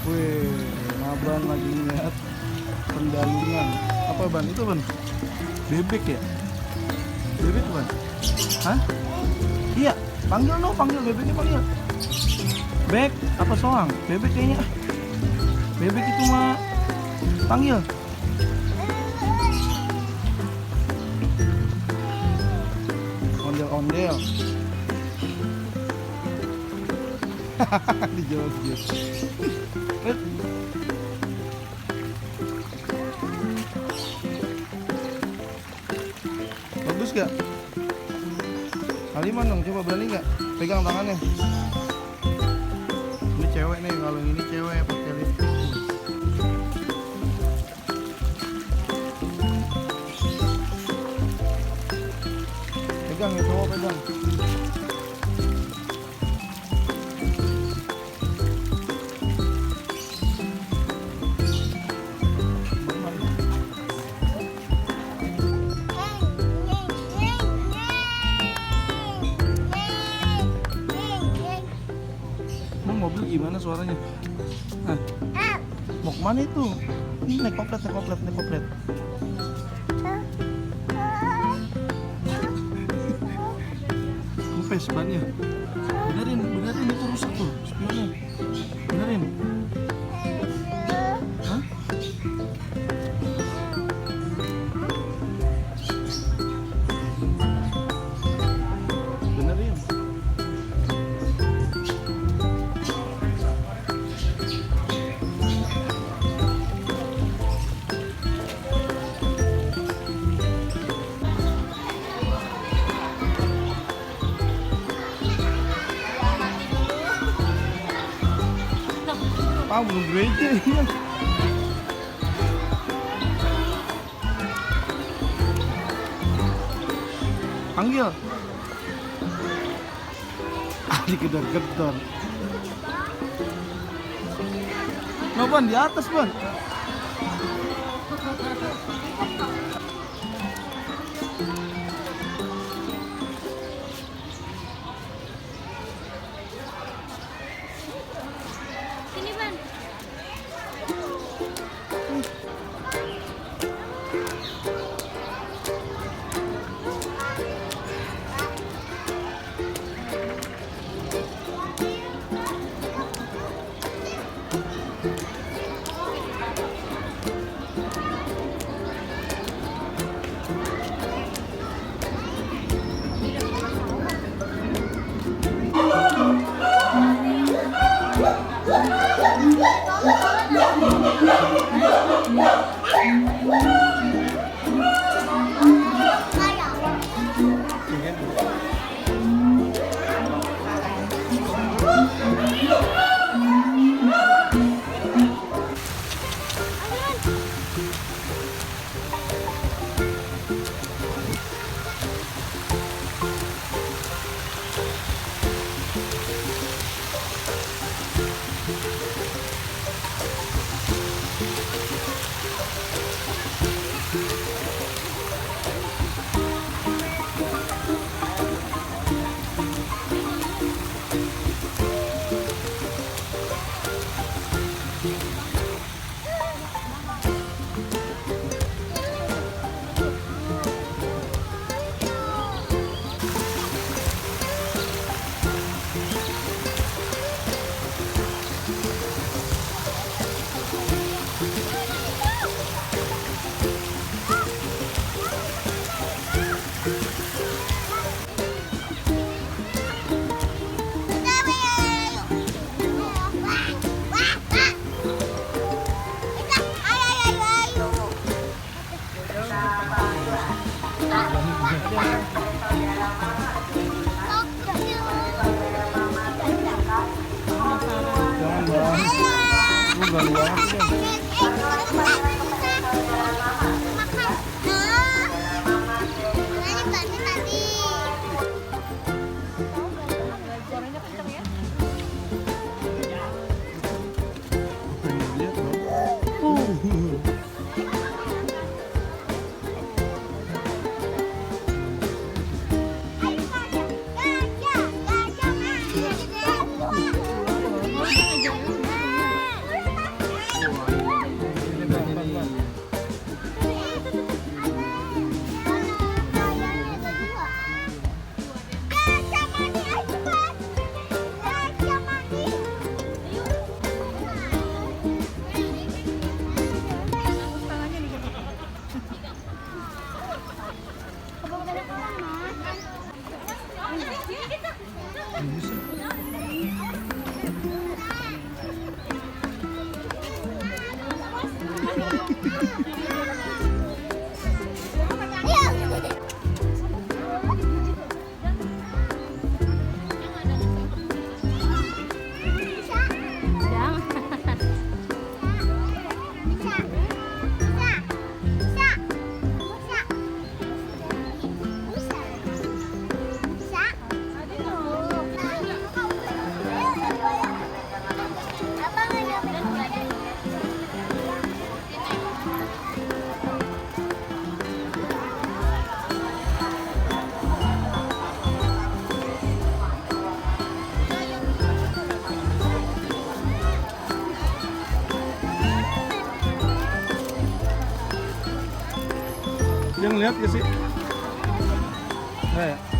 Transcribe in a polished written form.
Wih, Maban lagi ngeliat pendalungan. Apa Ban? Itu Ban? Bebek ya? Bebek Ban? Hah? Iya, panggil no, panggil bebeknya panggil. Bek, apa soang? Bebek kayaknya. Bebek itu mah. Panggil. Ondel-ondel. Dijawab gitu. Bagus gak? Haliman dong, coba berani gak? Pegang tangannya. Ini cewek nih, kalau ini cewek pakai lipstick. Pegang ya, cowok pegang. Mobil gimana suaranya? Hah? Mau kemana itu? Ini naik koplet. Kempes bannya. Benerin itu rusak tuh spionnya. Benerin. Hah? Benerin. Belum gereja ya. Panggil. Digedor-gedor. No Ban, di atas Ban. Ini Ban. Ganggu banget sih. Dia ngeliat gak sih? Nggak ya?